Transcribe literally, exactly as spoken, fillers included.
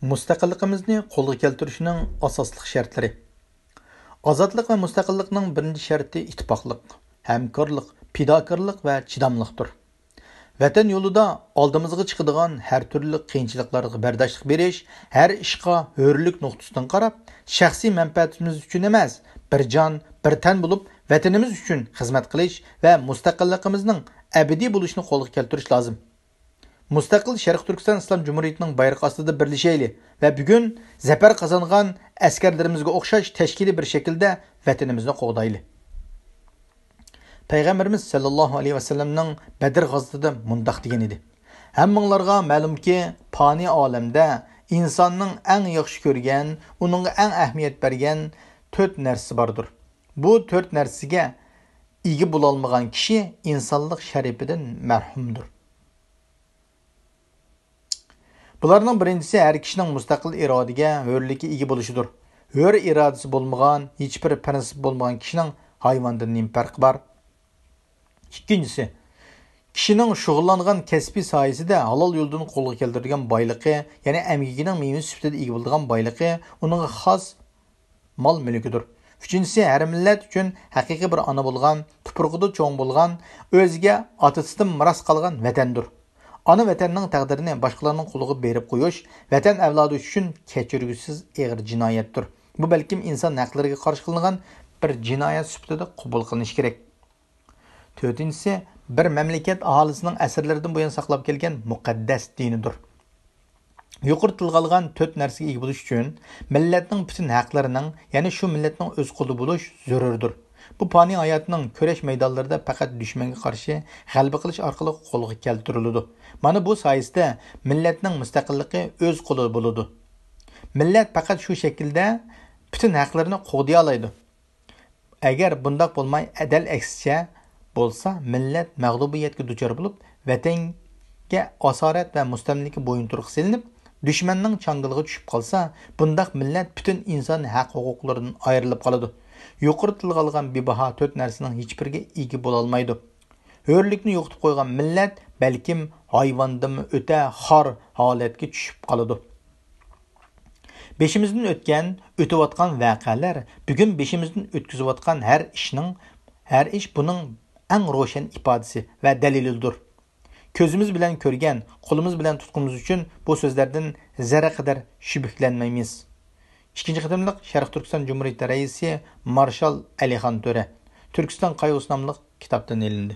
مۇستەقىللىقىمىزنى قولغا كەلتۈرۈشنىڭ ئاساسلىق شەرتلىرى. ئازادلىق ۋە مۇستەقىللىقنىڭ بىرىنچى شەرتى ئىتتىپاقلىق، ھەمكارلىق، پىداكارلىق ۋە چىداملىقتۇر. ۋەتەن يولىدا ئالدىمىزغا چىقىدىغان ھەر تۈرلۈك قىيىنچىلىقلارغا بەرداشلىق بېرىش، ھەر ئىشقا ھۆرلۈك نۇقتىسىدىن قاراپ، شەخسىي مەنپەئەتىمىز ئۈچۈن ئەمەس، بىر جان، بىر تەن بولۇپ، ۋەتىنىمىز ئۈچۈن خىزمەت قىلىش ۋە مۇستەقىللىقىمىزنىڭ ئەبەدىي بولۇشىنى قولغا كەلتۈرۈش لازىم. مۇستەقىل شەرقىي تۈركىستان ئىسلام جۇمھۇرىيىتىنىڭ بايرىقى ئاستىدا بىرلىشەيلى ۋە بۈگۈن زەپەر قازانغان ئەسكەرلىرىمىزگە ئوخشاش تەشكىلىي بىر شەكىلدە ۋەتىنىمىزنى قوغدايلى. پەيغەمبىرىمىز سەللەللاھۇ ئەلەيھى ۋەسەللەمنىڭ بەدر غازىتىدە مۇنداق دېگەن ئىدى: ھەممىڭلارغا مەلۇمكى، پانىي ئالەمدە ئىنساننىڭ ئەڭ ياخشى كۆرگەن، ئۇنىڭغا ئەڭ ئەھمىيەت بەرگەن تۆت نەرسىسى باردۇر. بۇ تۆت نەرسىگە ئىگە بولالمىغان كىشى ئىنسانلىق شەرىپىدىن مەھرۇمدۇر. بۇلارنىڭ بىرىنچىسى ھەر كىشىنىڭ مۇستەقىل ئىرادىگە، ھۆرلۈككە ئىگە بولۇشىدۇر. ھۆر ئىرادىسى بولمىغان، ھېچبىر پىرىنسىپ بولمىغان كىشىنىڭ ھايۋاندىن نېمە پەرقى بار؟ ئىككىنچىسى، كىشىنىڭ شۇغۇللانغان كەسپىي ساھەسىدە ھالال يولدىن قولغا كەلتۈرىدىغان بايلىقى، يەنى ئەمگىكىنىڭ مېۋىسى سۈپىتىدە ئىگە بولىدىغان بايلىقى ئۇنىڭغا خاس مال مۈلكىدۇر. ئۈچىنچىسى، ھەر مىللەت ئۈچۈن ھەقىقىي بىر ئانا بولغان، تۇپرىقىدا چوڭ بولغان، ئۆزىگە ئاتىسىدىن مىراس قالغان ۋەتەندۇر. ئانا ۋەتەننىڭ تەقدىرىنى باشقىلارنىڭ قولىغا بېرىپ قويۇش ۋەتەن ئەۋلادى ئۈچۈن كەچۈرگۈسىز ئېغىر جىنايەتتۇر. بۇ بەلكىم ئىنسان ھەقلىرىگە قارشى قىلىنغان بىر جىنايەت سۈپىتىدە قوبۇل قىلىنىشى كېرەك. تۆتىنچىسى، بىر مەملىكەت ئاھالىسىنىڭ ئەسىرلەردىن بۇيان ساقلاپ كەلگەن مۇقەددەس دىنىدۇر. يۇقىرىدا تىلغا ئالغان تۆت نەرسىگە ئىگە بولۇش ئۈچۈن مىللەتنىڭ پۈتۈن ھەقلىرىنىڭ، يەنى شۇ مىللەتنىڭ ئۆز قولىدا بولۇش زۆرۈردۇر. بۇ پانىي ھاياتنىڭ كۈرەش مەيدانلىرىدا پەقەت دۈشمەنگە قارشى غەلىبە قىلىش ئارقىلىق قولغا كەلتۈرۈلىدۇ. مانا بۇ سايىسىدە مىللەتنىڭ مۇستەقىللىقى ئۆز قولىدا بولىدۇ. مىللەت پەقەت شۇ شەكىلدە پۈتۈن ھەقلىرىنى قوغدىيالايدۇ. ئەگەر بۇنداق بولماي، دەل ئەكسىچە بولسا، مىللەت مەغلۇبىيەتكە دۇچار بولۇپ، ۋەتەنگە ئاسارەت ۋە مۇستەملىكە بويۇنتۇرۇقى سېلىنىپ، دۈشمەننىڭ چاڭگىلىغا چۈشۈپ قالسا، بۇنداق مىللەت پۈتۈن ئىنسانىي ھەق ھوقۇقلىرىدىن ئايرىلىپ قالىدۇ. يۇقىرىدا تىلغا ئالغان بىباھا تۆت نەرسىنىڭ ھېچبىرىگە ئىگە بولالمايدۇ. ھۆرلۈكنى يوقىتىپ قويغان مىللەت بەلكىم ھايۋاندىنمۇ ئۆتە خار ھالەتكە چۈشۈپ قالىدۇ. بېشىمىزدىن ئۆتكەن، ئۆتۈۋاتقان ۋەقەلەر بۈگۈن بېشىمىزدىن ئۆتكۈزۈۋاتقان ھەر ئىشنىڭ، ھەر ئىش بۇنىڭ ئەڭ روشەن ئىپادىسى ۋە دەلىلىدۇر. كۆزىمىز بىلەن كۆرگەن، قولىمىز بىلەن تۇتقىنىمىز ئۈچۈن بۇ سۆزلەردىن زەررە قەدەر شۈبھىلەنمەيمىز. ئىككىنچى قېتىملىق شەرقىي تۈركىستان جۇمھۇرىيىتى رەئىسى مارشال ئەلىخان تۆرە، تۈركىستان قايغۇسى ناملىق كىتابتىن ئېلىندى.